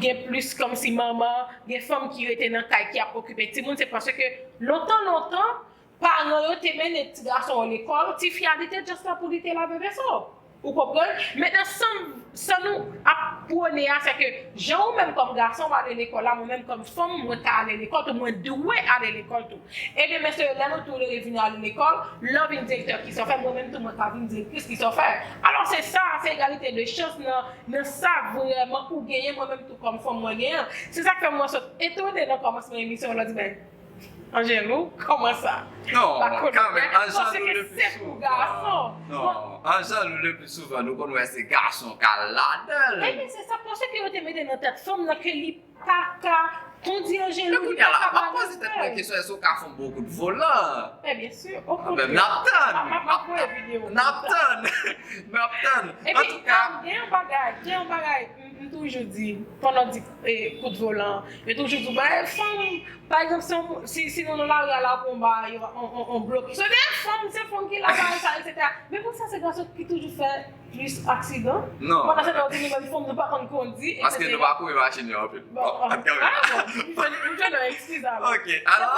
gen plis kòmsi manman, gen fanm ki rete nan kay ki ap okipe timoun, se paske lontan, lontan, paran yo te mennen ti gason yo lekòl, tifi a li te just la pou li te lave veso. Ou konprann? Mentnan, san, san nou ap pwone a, se ke jan ou menm kòm gason w ale lekòl la, mwen menm kòm fanm, mwen ka ale lekòl tou, mwen dwe ale lekòl tou. E demen, se lè nou tou le vin ale lekòl, lè w vin direktè, kisa w fè, mwen menm tou, mwen ka vin direktris, kisa w fè. Alò, se sa, se egalite de chans nan, nan sa vrèman ou genyen, mwen menm tou kòm fanm, mwen genyen. Se sa k fè mwen sot etone nan kòmansman emisyon an, lè w di, ben, Angelou, kòman sa? Non, kanmenm, Angelou le pli souvan. Gason. Non, Angelou le pli souvan, nou konn wè se gason k al ladan l. Ebyen, se sa, paske yo te mete nan tèt fanm nan ke li pa ka kondi Angelou, li pa ka. Kounye a la, m ap poze tèt mwen kesyon, èske w ka fè yon bon kout volan? Men byen si, okontrè. N ap tann. M ap voye videyo. N ap tann. N ap tann. Epi, gen yon bagay, gen yon bagay, m toujou di, pandan w di kout volan, yo toujou di w, bay fanm, pa egzanp, si, si nou nan lari a la pou yon bagay, yon blokis, se de fanm, se fanm ki la, bagay sa, etsetera. Men pou sa, se gason ki toujou fè plis aksidan. Non. Pandan se tan, ou di nou menm fanm, nou pa konn kondi, paske nou pa kouri machin yo anpil. Bon, ah bon, m jwenn yon eskiz alò. Ok, alò.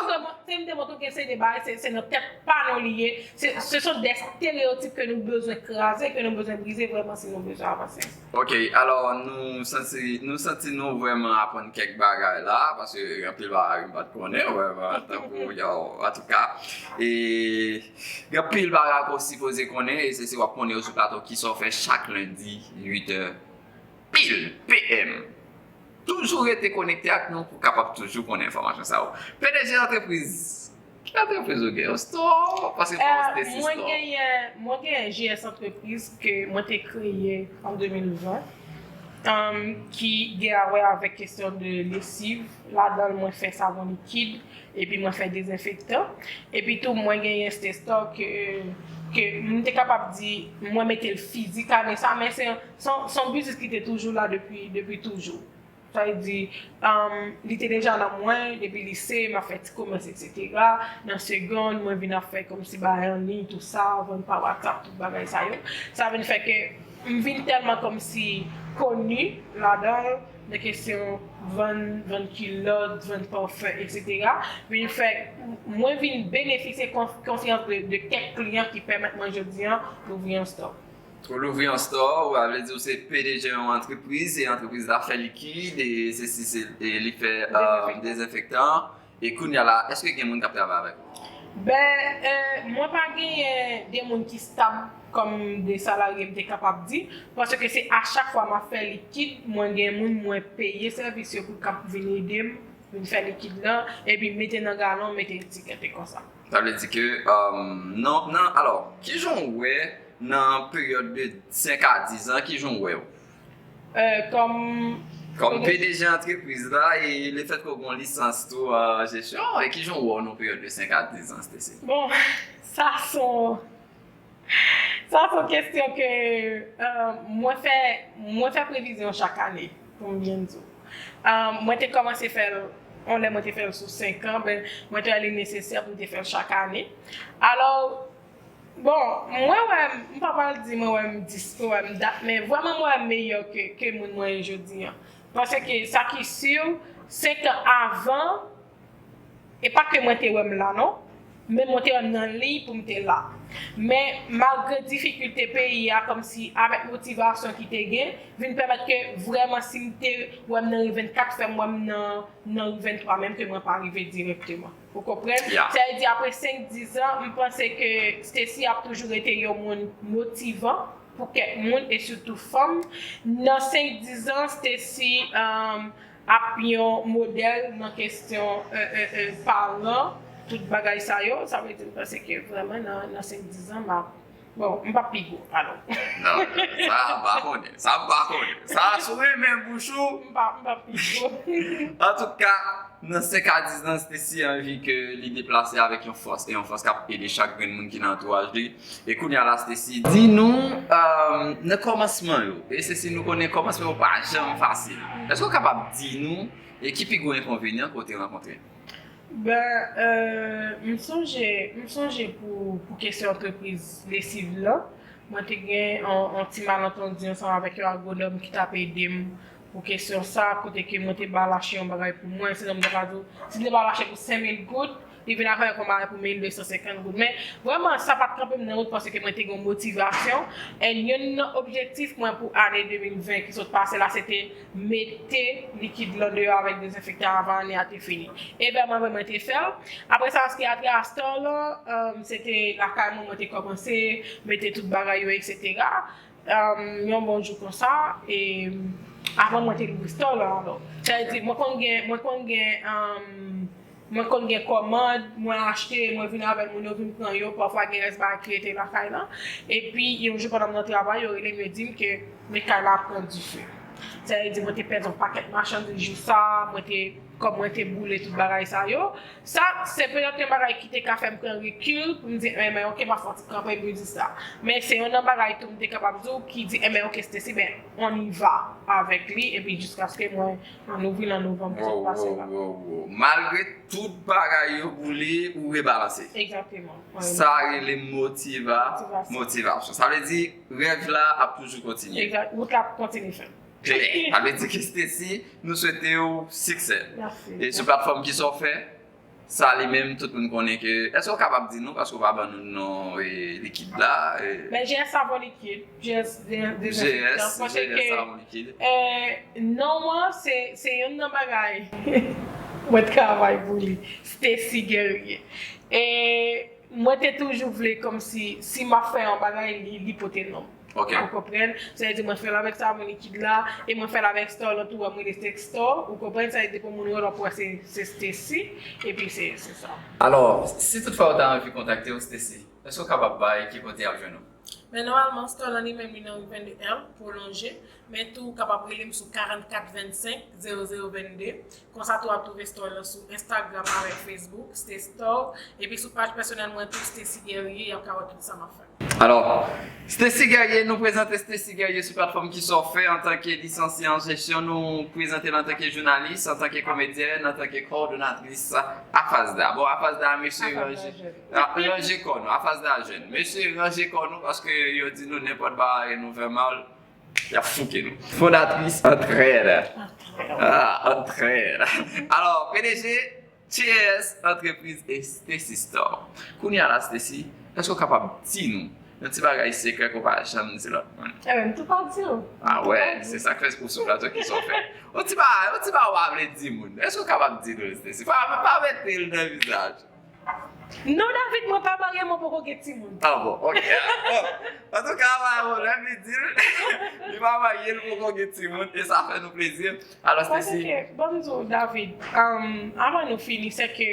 Se m te montre w ke se de bagay, se nan tèt pa nou li ye. Ce sont des stéréotypes que nous besoin kraze, que nous besoin brize vrèman si nou bezwen avanse. Ok, alò nou santi, nou santi nou vrèman aprann kèk bagay la, paske anpil bagay m pa t konnen, vrèman, tankou, yo, antouka. E gen anpil bagay ke w sipoze konnen, e se si w ap konnen yo sou plato, kisa w fè chak lendi, uit è pil, P M. Toujou rete konekte ak nou pou w kapab toujou konnen enfòmasyon sa yo. P D G antrepriz, ki antrepriz ou gen? Yon store? Paske pa yon Stacy Store. Mwen genyen, mwen genyen G S Entreprise ke mwen te kreye an de mil ven, um, ki gen a wè avèk kesyon de lesiv. Ladan l, mwen fè savon likid, epi mwen fè dezenfektan. Epi tou, mwen genyen Stacy Store ke, ke m te kapab di, mwen mete l fizik ane sa, men se yon, se yon, se yon biznis ki te toujou la depi, depi toujou. Sa vle di, um, li te deja nan mwen depi lise, m ap fè ti komès, etsetera. Nan segonn, mwen vin ap fè kòmsi bagay an liy, tou sa, vann pa WhatsApp, tout bagay sa yo. Sa vin fè ke m vin tèlman kòmsi koni ladan l, nan kesyon vann, vann kilòt, vann pafen, etsetera. Vin fè, mwen vin benefisye konf-, konfyans de, de kèk kliyan ki pèmèt mwen jodi a louvri yon store. Ou louvri yon store, ou vle di ou se P D G yon antrepriz, e antrepriz la fè likid, e sesi, se, e li fè, euh, dezenfektan. E kounye a la, èske gen moun k ap travay avèk ou? Ben, euh, mwen pa genyen de moun ki stab kòm de salarye m te kapab di, paske se a chak fwa m ap fè likid, mwen gen moun mwen peye sèvis yo pou k ap vin ede m, vin fè likid lan, epi mete nan galon, mete etikèt e konsa. Sa vle di ke, euh, nan, nan, alò, kijan w wè nan peryòd de senk a diz an, kijan w wè w? Euh, kòm Kòm P D G antrepriz la, e lefètke w gen yon lisans tou an jesyon, e kijan w wè w nan peryòd de senk a diz an, Stacy? Bon, sa se yon, sa se yon kesyon ke, euh, mwen fè, mwen fè previzyon chak ane, pou m byen di w. Euh, mwen te kòmanse fè l, yon lè mwen te fè l sou senk an, ben, mwen te wè li nesesè pou m te fè l chak ane. Alò, Bon, mwen wè, m pa pral di mwen wè m dis, mwen wè m dat, men vrèman mwen wè m meyè ke, ke moun mwen ye jodi an. Paske sa ki si, senk an avan, e pa ke mwen te wè m la non, men mwen te wè m nan liy pou m te la. Men malgre difikilte peyi a, kòmsi avèk motivasyon ki te gen, vin pèmèt ke vrèman si m te wè m nan ri vennkat, fè m wè m nan, nan ri venntwa menm ke mwen pa rive dirèkteman. Ou konprann? Sa vle di apre senk diz an, m panse ke Stacy ap toujou rete yon moun motivan pou kèk moun e sitou fanm. Nan senk diz an, Stacy, um, ap yon modèl nan kesyon, euh, euh, euh, paran, tout bagay sa yo. Sa vle di m panse ke vrèman nan, nan senk diz an, m ap Bon, m p ap pi gwo, alò. Non, sa m pa konnen. Sa m pa konnen. Sa sou renmen bouch ou. M p ap, m p ap pi gwo. Antouka, nan senk a diz nan Stacy anvi ke li deplase avèk yon fòs, e yon fòs k ap ede chak grenn moun ki nan antouraj li. E kounye a la, Stacy, di nou, euh, nan kòmansman yo, e Stacy, nou konnen kòmansman yo pa janm fasil. Èske w kapab di nou, e ki pi gwo enkonvenyan ke w te rankontre? Ben, euh, m sonje, m sonje pou, pou kesyon antrepriz lesiv lan, mwen te gen yon, yon ti malantandi ansanm avèk yon agwonòm ki t ap ede m pou kesyon sa, kote ke mwen te ba Lache yon bagay pou mwen, se nan mwen ta di w, si m te ba Lache pou senk mil goud, li vin avè yon bagay pou mil de san senkant goud. Men, vrèman, sa pa t kanpe m nan wout paske mwen te gen yon motivasyon. And youn nan objektif mwen pou ane de mil ven ki sot pase la, se te mete likid lan deyò avèk dezenfektan avan ane a te fini. Ebyen, mwen vrèman te fè l. Apre sa, aske atrè a store lan, um, se te lakay mwen, mwen te kòmanse mete tout bagay yo, etsetera. Um, yon bon jou konsa, e avan mwen te louvri store lan alò. Sa vle di, mwen konn gen, mwen konn gen, um, mwen konn gen kòmand, mwen achte, mwen vin avè l, moun yo vin pran yo, pafwa gen rès bagay ki rete lakay lan. Epi, yon jou pandan m nan travay, yo rele m, yo di m ke men kay la ap pran dife. Sa vle di, mwen te pèdi yon pakèt machandiz jou sa, mwen te, kòb mwen te boule tout bagay sa yo. Sa, se petèt yon bagay ki te ka fè m pran rekil pou m di, enben, oke, m ap fè yon ti kanpe pou di sa. Men se yon nan bagay tou m te kapab di w ki di, enben, oke, Stacy, ben, on y va avèk li, epi jiskaske mwen, mwen louvri l an novanm ki sot pase la. Malgre tout bagay yo boule, ou rebalanse. Egzakteman. Sa rele motiva, motivasyon. Sa vle di, rèv la ap toujou kontinye. Egzak, wout la ap kontinye fè. Klè. Sa vle di ke Stacy, nou swete w siksè. Mèsi. E sou platfòm ki sa w fè, sa li menm, tout moun konnen ke, èske w kapab di nou, paske w pa ban nou non e likid la? E... Men G S savon likid, G S dezenfektan. G S savon likid. E, non an, se, se youn nan bagay mwen travay pou li. Stacy Guerrier. E mwen te toujou vle kòmsi, si m ap fè yon bagay, li, li pote non m. Ok. Ou konprann? Sa vle di mwen fè l avèk savon likid la, e mwen fè l avèk store lan tou, wè m rele Sex Store. Ou konprann? Sa vle di pou moun wè l, w ap wè se, se Stacy, epi se, se sa. Alò, si toutfwa w ta anvi kontakte w, Stacy, èske w kapab bay ki kote y ap jwenn ou? Men nòmalman, store lan li menm li nan ri vennde L, pwolonje, men tou w kapab rele m sou karannkat vennsenk zewo zewo vennde. Konsa tou w ap twouve store lan sou Instagram avèk Facebook, Stacy Store, epi sou paj pèsonèl mwen tou, Stacy Guerrier, y ap ka wè tout sa m ap fè. Alò, Stacy Guerrier, nou prezante Stacy Guerrier sou platfòm ki sa w fè antanke lisansye an jesyon, nou prezante l antanke jounalis, antanke komedyèn, antanke kowòdonatris AFASDA. Bon, AFASDA, mesye, ranje, ranje kò nou, AFASDA jèn. Mesye, ranje kò nou, paske yo di nou nenpòt bagay nou fè mal, y ap fouke nou. Fondatris Antrèd. Ah, Antrèd. Alò, P D G, T A S, antrepriz e Stacy Store. Kounye a la, Stacy, èske w kapab di nou yon ti bagay sekrè ke w pa janm di lòt moun? Enben, m tou pa di w. Ah wè, se sa k fè se pou sou plato ki sa w fè. Yon ti bagay, yon ti bagay w pa vle di moun. Èske w kapab di nou, Stacy? Pa, pa mete l nan vizaj. Non, David, mwen pa marye, mwen poko gen timoun. Ah bon, ok. Ah, bon. Antouka, pa gen pwoblèm, li di l, li pa marye, li poko gen timoun, e sa fè nou plezi. Alò, Stacy. Paske, ban m di w, David, um, avan nou fini, se ke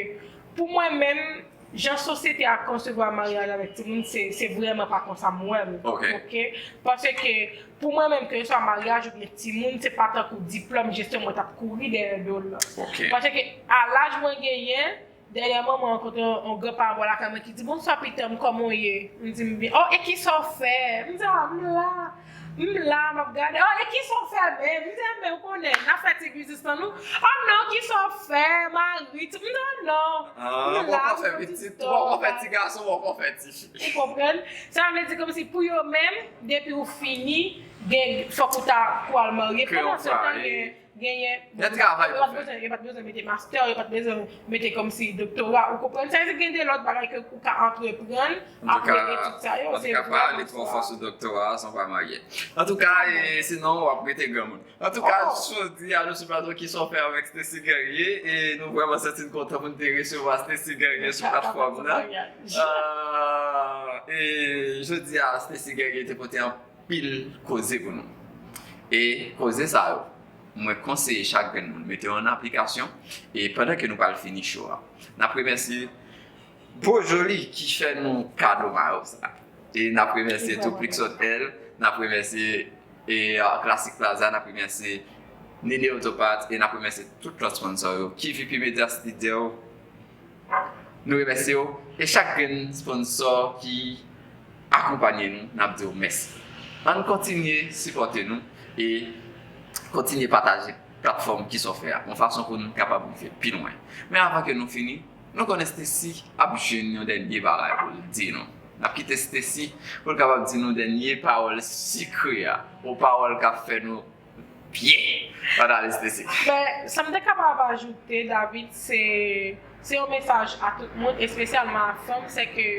pou mwen menm, jan sosyete a konsevwa maryaj avèk timoun, se, se vrèman pa konsa m wè l. Ok. Ok? Paske, pou mwen menm, keseswa maryaj oubyen timoun, se pa tankou diplòm jesyon mwen t ap kouri dèyè do l lan. Ok. Paske, a laj mwen genyen, dènyèman, mwen rankontre yon, yon granpapa bò lakay mwen ki di, "Bonswa, pitit mwen, kòman w ye?" M di, "M byen." "Oh, e kisa w fè?" M di, "Ah, m la. M la, m ap gade." "Oh, e kisa w fè menm?" M di, "Enben, ou konnen, n ap fè ti biznis lan nou." "Oh non, kisa w fè? Mari, tout." M di, "Oh non. M la, m ap fè ti tò." Ou poko fè ti gason, ou poko fè ti fi. Ou konprann? Sa vle di kòmsi pou yo menm, depi ou fini, gen, fòk ou ta pral marye. Pandan se tan, gen, genyen. Yo pa t bezwen, yo pa t bezwen mete master, yo pa t bezwen mete kòmsi doktora, ou konprann? Sa vle di gen de lòt bagay ke ou ka antreprann apre etid sa yo. Se vrèman sa. Antouka, pa ale twò fò sou doktora a san w pa marye. Antouka, e, sinon, w ap rete granmoun. Antouka, jodi a, nou sou plato Ki sa w fè avèk Stacy Guerrier, e nou vrèman santi n kontan pou n te resevwa Stacy Guerrier sou platfòm nan. Ah, e jodi a, Stacy Guerrier te pote anpil koze pou nou. E koze sa yo, mwen konseye chak grenn moun mete yo an aplikasyon. E pandan ke nou pral fini show a, n ap remèsye Pojoli ki fè nou kado mayo sa. E n ap remèsye tou Plix Hotel, n ap remèsye e, uh, Classic Plaza, n ap remèsye Nene Autoparts e n ap remèsye tout lòt sponsò yo. K V P Media Studio, nou remèsye w. E chak grenn sponsò ki akonpanye nou, n ap di w mèsi. Ann kontinye sipòte nou e kontinye pataje platfòm Kisòfè a, yon fason pou n kapab rive pi lwen. Men avan ke nou fini, nou konnen Stacy ap jwenn yon dènye bagay pou l di nou. N ap kite Stacy pou l kapab di nou dènye pawòl sikre a, yon pawòl k ap fè nou byen. Pandan Stacy. Men, sa m te kapab ajoute, David, se se yon mesaj a tout moun, espesyalman a fanm, se ke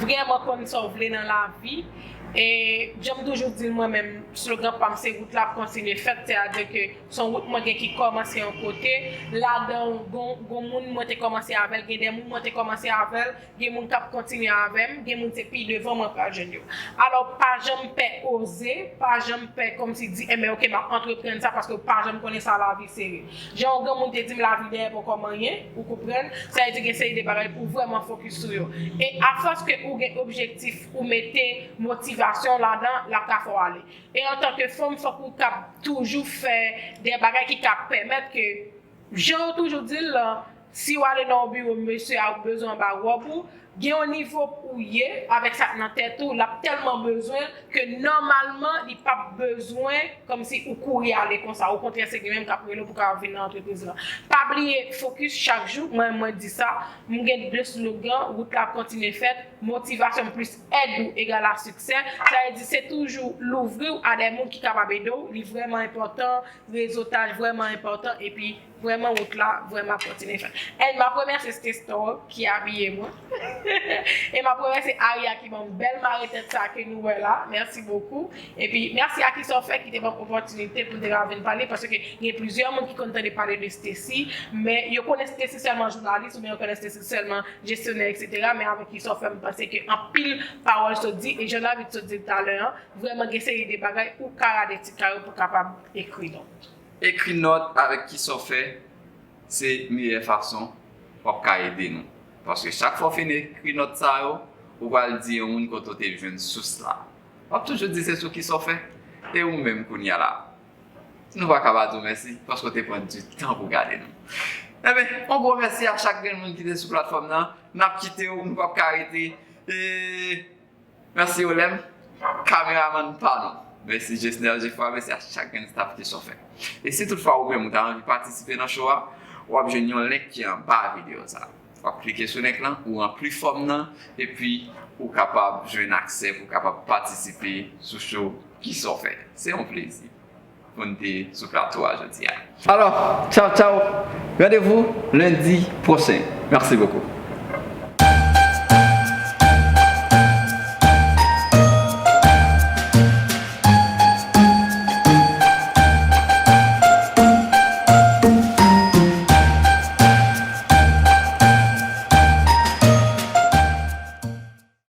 vrèman konn sa w vle nan lavi. E jan m toujou di l mwen menm, slogan pa m se wout la ap kontinye fèt, sètadi ke se yon wout mwen gen ki kòmanse yon kote, ladan gon gon moun mwen te kòmanse avè l, gen de moun mwen te kòmanse avè l, gen moun k ap kontinye avè m, gen moun se pi devan mwen pral jwenn yo. Alò pa janm pè oze, pa janm pè kòmsi di enben oke m ap antreprann sa paske w pa janm konnen sa lavi sere. Jan yon granmoun te di m lavi dèyè poko manyen, ou konprann? Sa vle di gen seri de bagay pou w vrèman fokis sou yo. E afòs ke ou gen objektif, ou mete motivasyon ladan, l ap ka fè w ale. E antanke fanm, fòk ou kab toujou fè de bagay ki kab pèmèt ke, jan yo toujou di l lan, si w ale nan yon biwo, mesye a bezwen anba wòb ou, gen yon nivo ou ye avèk sa k nan tèt ou, l ap tèlman bezwen ke nòmalman li p ap bezwen kòmsi ou kouri ale konsa. Okontrè, se li menm k ap rele w pou w kapab vin nan antrepriz lan. Pa bliye fokis chak jou, mwen, mwen di sa, m gen de slogan, wout la ap kontinye fèt, motivasyon plis èd ou egal a siksè. Sa vle di se toujou louvri w a de moun ki kapab ede w, li vrèman enpòtan, rezotaj vrèman enpòtan, epi vrèman wout la vrèman ap kontinye fèt. And m ap remèsye Stay Store ki abiye mwen. E m ap remèsye Aria ki ban m bèl mare tèt sa ke nou wè la. Mèsi bokou. Epi mèsi a Kisòfè ki te ban m opòtinite pou m te ka vin pale, paske gen plizyè moun ki konn tande pale de Stacy, men yo konnen Stacy sèlman jounalis oubyen yo konnen Stacy sèlman jesyonè, etsetera. Men avèk Kisòfè, m panse ke anpil pawòl sot di, e jan David sot di l talè an, vrèman gen seri de bagay ou ka rale ti kare pou kapab ekri nòt. Ekri nòt avèk Kisòfè se meyè fason w ap ka ede nou. Paske chak fwa w fin ekri nòt sa yo, ou pral di yon moun kote w te jwenn sous la. W ap toujou di se sou Kisòfè. E ou menm kounye a la, nou pa ka pa di w mèsi paske w te pran di tan pou gade nou. Enben, yon gwo mèsi a chak grenn moun ki te sou platfòm nan. N ap kite w, nou p ap ka rete. E Mèsi Olem, kameramann pa nou. Mèsi Jesner Jefwa, mèsi a chak grenn staff Kisòfè. E si toutfwa ou menm ou ta anvi patisipe nan show a, w ap jwenn yon link ki anba videyo sa. W ap klike sou link lan, ou ranpli fòm nan, epi ou kapab jwenn aksè pou w kapab patisipe sou show Kisòfè. Se yon plezi pou n te sou plato a jodi a. Alò, tchaw tchaw, randevou lendi pwochen. Mèsi bokou.